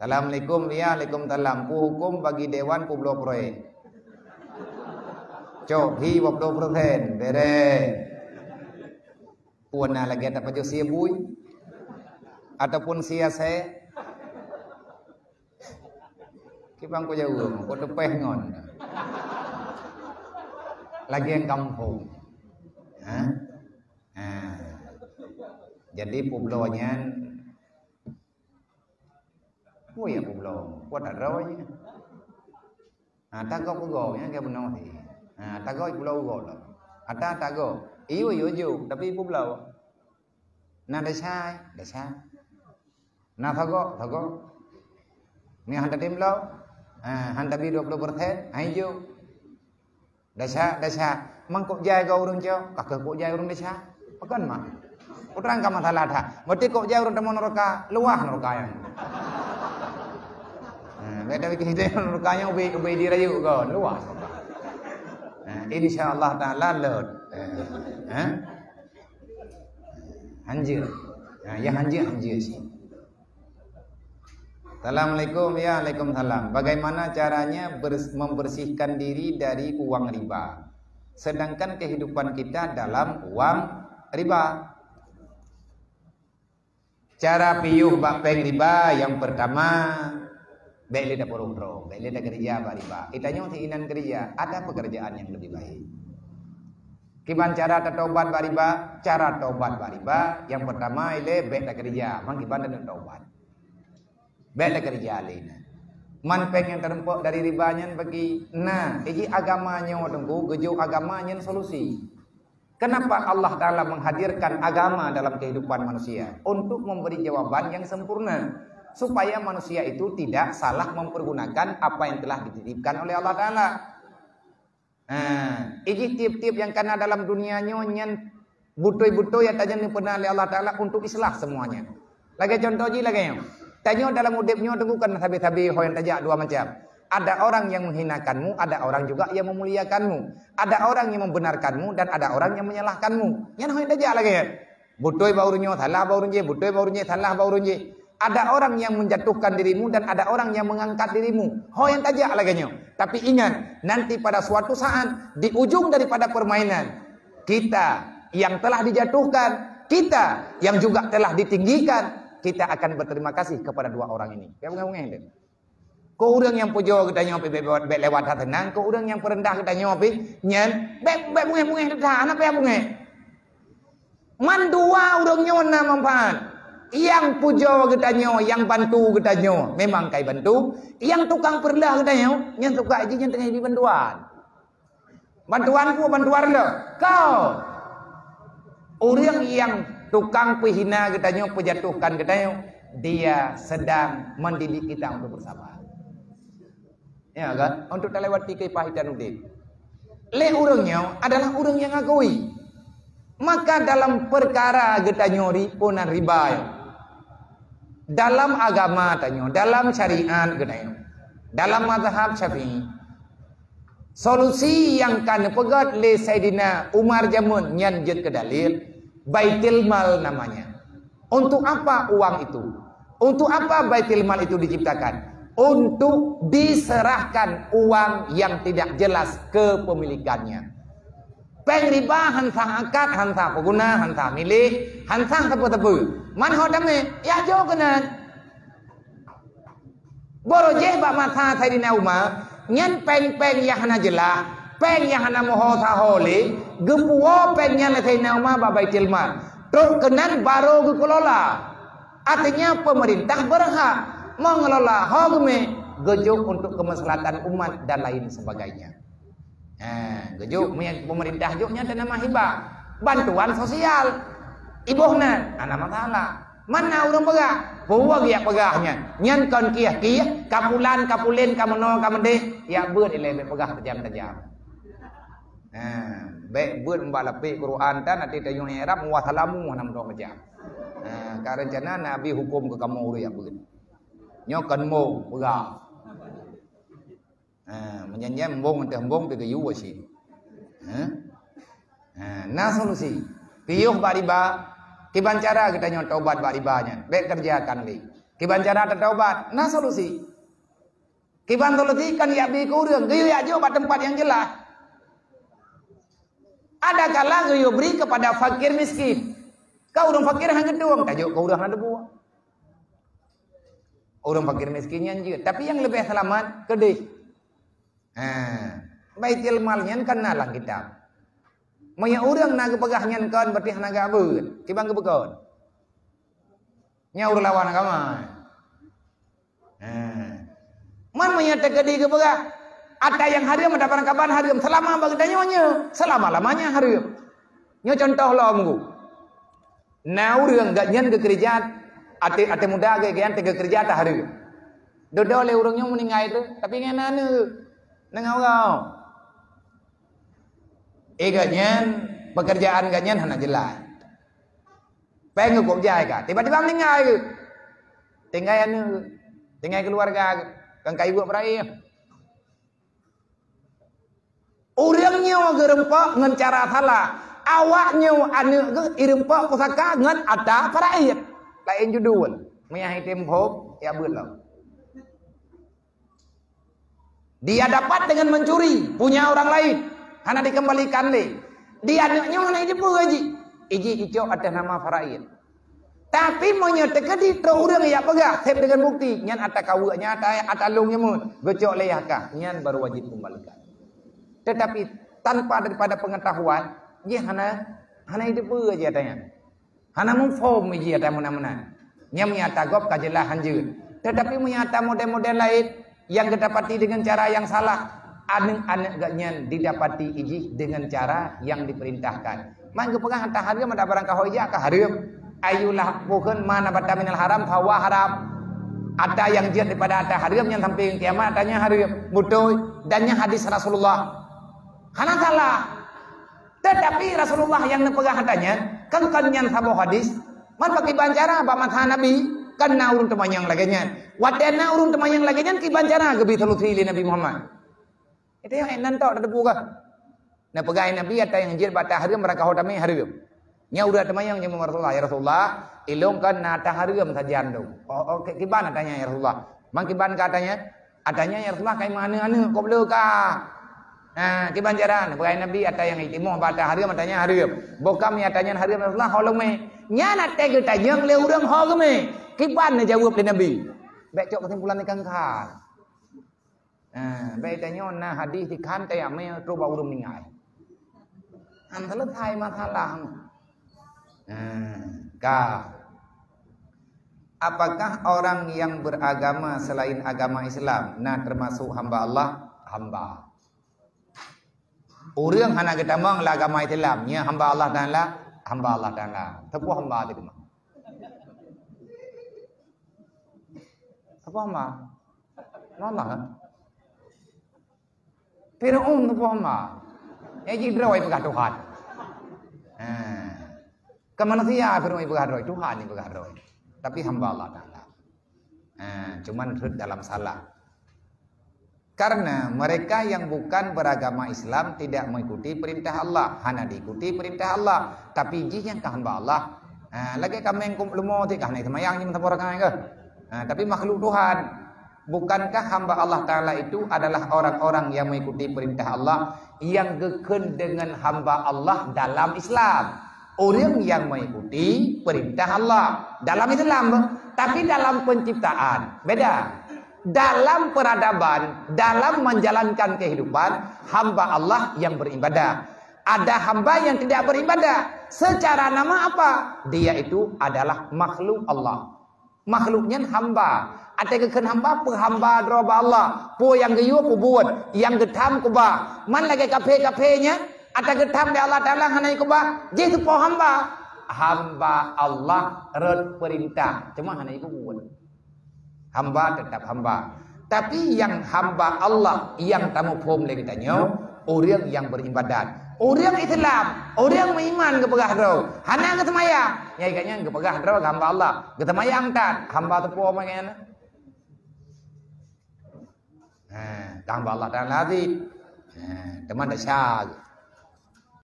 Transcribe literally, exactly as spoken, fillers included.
Assalamualaikum, ya, waalaikumsalam. Peue huköm bagi dewan peubloe proyek? Cok, hi dua puluh persen. Beres. Peue na lagèe tapajoh sie bui? Ataupun sie asèe? Kiban kujaweueb, ku teupeh ngon. Lagèe kampung. Ha? Ha. Jadi peubloe nyan, oh ya peubloe, kuat ada nyan. Ha, tagoe peugöt nyan ka bunoe. Ha, tagoe peubloe goe lah. Ata tagoe, iyo iyo jok, tapi peubloe. Na desya, desya. Na sagoe, sagoe. Ni han tatem bloe. Ha, han tabi dua puluh persen, hai jok. Desya, desya. Mang kok jai keu ureueng cok, ka keu kok jai ureueng desya. Bukan mah. Putra ka masalah dah. Berarti kok jai ureueng tamong neraka, luah neraka nyan. Ha, beda bikin hidup neraka nyan ubi ubi dirayu kau, luah. Ha, insya Allah taala lot. Ha. Ha? Hanjeuet. Ha, ya hanjeuet, hanjeuet sih. Assalamualaikum. Ya, waalaikumsalam. Bagaimana caranya bers-, membersihkan diri dari uang riba? Sedangkan kehidupan kita dalam uang riba. Cara piôh bak péng riba, yang pertama, bèk lé tapeurôh droe, bèk lé takeureuja bak riba. Geutanyoe sinan keureuja, ada pekerjaan yang lebih baik. Kiban cara tatobat bak riba? Cara tobat bak riba, yang pertama ilèe bèk takeureuja, mang kiban taneuk tobat. Bèk takeureuja lé na. Man péng nyang teurumpok dari riba nyan bagi na, iji agama nyoe teungku, geujok agama nyan solusi. Kenapa Allah Taala menghadirkan agama dalam kehidupan manusia? Untuk memberi jawaban yang sempurna, supaya manusia itu tidak salah mempergunakan apa yang telah dititipkan oleh Allah Taala. Ha, iji tiep-tiep nyang kana dalam dunia nyoe nyan beutôi-beutôi nyang tajan neupeuna lé Allah Taala untuk islah semuanya. Lagèe contoh jih lagèe nyoe. Tanyoe dalam udép nyoe teungku kan sabe-sabe ho nyang tajak dua macam. Ada orang yang menghinakanmu, ada orang juga yang memuliakanmu. Ada orang yang membenarkanmu dan ada orang yang menyalahkanmu. Nyan ho nyang tajak lagèe nyan. Beutôi bak ureueng nyoe, salah bak ureueng jéh, beutôi bak ureueng jéh, salah bak ureueng jéh. Ada orang yang menjatuhkan dirimu dan ada orang yang mengangkat dirimu. Ho nyang tajak lagèe nyoe. Tapi ingat, nanti pada suatu saat, di ujung daripada permainan, kita yang telah dijatuhkan, kita yang juga telah ditinggikan, kita akan berterima kasih kepada dua orang ini. Peue beungèh-beungèh lé. Keu ureueng nyang pujoe geutanyoe pih bèk, bèk, bèk lewat that seunang, keu ureueng nyang peureundah geutanyoe pih nyan bèk, bèk beungèh-beungèh that, hana payah beungèh. Mandua ureueng nyoe na manfaat. Nyang pujoe geutanyoe, nyang bantu geutanyoe, memang ka jibantu. Nyang tukang peureundah geutanyoe, nyan sukat jih nyan teungoh jibi bantuan. Bantuan peue? Bantuan le. Kau. Ureueng nyang tukang peuhina geutanyoe, peujatuhkan geutanyoe, dia sedang mendidik kita untuk bersabar. Ya kan? Untuk talewati keupahitan udép. Lé ureueng nyoe adalah ureueng nyang akui. Maka dalam peukara geutanyoe ri-, peunan riba nyoe. Dalam agama tanyoe, dalam syariat geutanyoe, dalam mazhab Syafi'i, solusi nyang ka neupeugöt lé Saidina Umar jameun nyan jeuet keu dalil, Baitul Mal namanya. Untuk apa uang itu? Untuk apa Baitul Mal itu diciptakan? Untuk diserahkan uang yang tidak jelas kepemilikannya. Péng riba han sah akad, han sah peuguna, han sah milék, han sah sapeue-sapeue. Man ho tamé, ya jok keunan. Boro jih bak masa Saidina Umar, nyan péng-péng nyang hana jeulaih, péng nyang hana meuho saho lé, geupuwoe péng nyan lé Saidina Umar bak Baitul Mal. Trok keunan barô geukelola. Artinya, pemerintah berhak mengelola ho geumé geujok untuk kemaslahatan umat dan lain sebagainya. Ha, geujok, meunyo pemerintah jok nyan teunama hibah. Bantuan sosial. Iboh nan, hana masalah. Man na ureueng peugah, peue geujak peugah nyan. Nyan kon kieh-kieh, ka pulan, ka pulen, ka meunoe, ka meudeh, jak beuet ilèe bèk peugah tajam-tajam. Ha, bèk beuet bak lapék Quran tan, até tanyoe i'rab, wassalamu, hana meunoe macam. Ha, ka reuncana Nabi huköm keu kamoe ureueng jak beuet. Nyoe kon mo peugah. Ha, meunyan-nyan embong teuh embong pi geuyue cit. Ha? Ha, na solusi. Piôh bak riba, kiban cara geutanyoe taubat bak riba nyan. Bèk keureujakan lé. Kiban cara tataubat? Na solusi. Kiban solusi? Kan yak bi keu ureuëng, geuyue yak jok bak teumpat nyang jeulaih. Ada kala geuyue bri keupada fakir miskin. Ka ureuëng fakir han geutueng, tajok keu ureuëng hana teubuet. Ureuëng fakir miskin nyan jeuet. Tapi nyang leubeh seulamat keudeh. Ha, Baitul Mal nyan kan na lam kitab. Meunyoe ureuëng na geupeugah nyan kon, berarti hana geuabeuet. Kiban geupeukon? Nyan ureuëng lawan agama. Ha. Man meunyoe teukeudi geupeugah, ata nyang hareuem, ata barang kaban hareuem, seulama bak geutanyoe nyoe, seulama-lamanya hareuem. Nyoe contoh lom, Teungku. Na ureuëng gobnyan geukeureuja, até, até muda gobnyan teuh geukeureuja ata hareuem. Dudoe lé ureuëng nyoe meuninggai teuh, tapi ngon aneuk, ngon awak. Eh, gobnyan, pekerjaan gobnyan hana jeulaih. Péng geukôb jai ka, tiba-tiba meuninggai geuh. Tinggai aneuk, tinggai keuluwarga geuh, kan ka ibuet peurayeuk. Ureuëng nyoe geureumpok ngon cara salah. Awak nyoe aneuk geuh ireumpok pusaka ngon ata parayeuk. Laén judul. Meunyo item phom, ya beuet lom. Dia dapat dengan mencuri, punya orang lain, hana dikembalikan lé. Di aneuk nyoe hana jipeu jih. Iji icok atas nama faraid. Tapi meunyoe teukeudi trok ureuëng jak peugah, seb dengan bukti, nyan ata kaweuek, nyan ata, ata lông nyeumeuet, geucok lé yah kah, nyan baru wajib kembalikan. Tetapi tanpa daripada pengetahuan, jih hana, hana jipeu jih ata nyan. Hana muphom iji ata meunan-meunan. Nyang meunyo ata gob ka jeulaih hanjeuet. Tetapi meunyo ata model-model laén nyang geutapati dengan cara nyang salah, aneuk-aneuk gobnyan didapati iji dengan cara nyang diperintahkan. Man geupeugah ata hareuem, ata barang ka ho ijak ka hareuem. Ayolah, bukon ma nabata minal haram, fahuwa haram. Ata nyang jeuet daripada ata hareuem nyang sampai kiamat, ata nyan hareuem. Beutôi. Dan nyan hadis Rasulullah. Hana salah. Tetapi Rasulullah nyang neupeugah ata nyan, kan, kan nyan saboh hadis. Man pakiban cara bak masa Nabi, kan na ureuëng teumanyong lagée nyan. Watée na ureuëng teumanyong lagée nyan, kiban cara geubi solusi lé Nabi Muhammad. Itu nyang nan tok tateupeue kah? Neupeugah Nabi ata nyang jeuet bak ata hareuem, barang ka ho tamé hareuem. Nyan ureuëng teumanyong nyan, "Ya Rasulullah, ya Rasulullah, ilôn kan na ata hareuem sajan tu." Oh, oh, kiban ata nyan, ya Rasulullah? Man kiban ka ata nyan? Ata nyan, ya Rasulullah, ka imeuaneuk-aneuk, kok le ka. Ha, kiban cara? Neupeugah Nabi, ata nyang itimoh bak ata hareuem, ata nyan hareuem. Bukon mi ata nyan hareuem, ya Rasulullah, ho lôn mé. Nyan até geutanyong lé ureuëng ho geumé. Kiban neujaweueb lé Nabi? Bék cok keusimpulan ikan kha. Ha, bék tanyoe na hadis dikhan tayamé trok bak ureuëng meuninggai. Han selesai masalah. Ha, ka. Apakah orang yang beragama selain agama Islam na termasuk hamba Allah? Hamba. Ureuëng hana geutamong lam agama Islam, nyan hamba Allah Taala, hamba Allah Taala. Teupeue hamba teuh teuma? Teupeue hamba? Allah, kan? Firaun teupeue hamba. Eh, jidroe peugah Tuhan. Ha. Ke manusia Firaun peugah droe, Tuhan nyang peugah droe. Tapi hamba Allah Taala. Ha, cuman rhot dalam salah. Karena mereka yang bukan beragama Islam tidak mengikuti perintah Allah, hana diikuti perintah Allah. Tapi jih nyang ka hamba Allah. Ha, lagée kaméng kum lumo ti kah nai seumayang nyang saboh rakaat ke? Ha, tapi makhluk Tuhan. Bukankah hamba Allah Taala itu adalah orang-orang yang mengikuti perintah Allah, yang geukheun dengan hamba Allah dalam Islam? Ureuëng nyang mengikuti perintah Allah dalam Islam, tapi dalam penciptaan beda. Dalam peradaban, dalam menjalankan kehidupan, hamba Allah yang beribadah. Ada hamba yang tidak beribadah. Secara nama apa? Dia itu adalah makhluk Allah. Makhluk nyan hamba. Até geukheun hamba, peuhamba droe bak Allah. Peue nyang geuyue peubuet, nyang geutham keubah. Man lagée kaphé-kaphé nyan, ata geutham lé Allah Taala hana ikuba, jih teupeue hamba. Hamba Allah rot peurintah, cuma hana ikubuet. Hamba tetap hamba. Tapi nyang hamba Allah nyang tamuphom lé geutanyoe, ureuëng nyang beuribadat. Ureuëng Islam, ureuëng meuiman geupeugah droe, hana geuseumayang. Nyai geuhnyan geupeugah droe hamba Allah. Geuseumayang tan, hamba teupeue meunan. Ha, hamba Allah Taala aziz. Ha, teuma desya.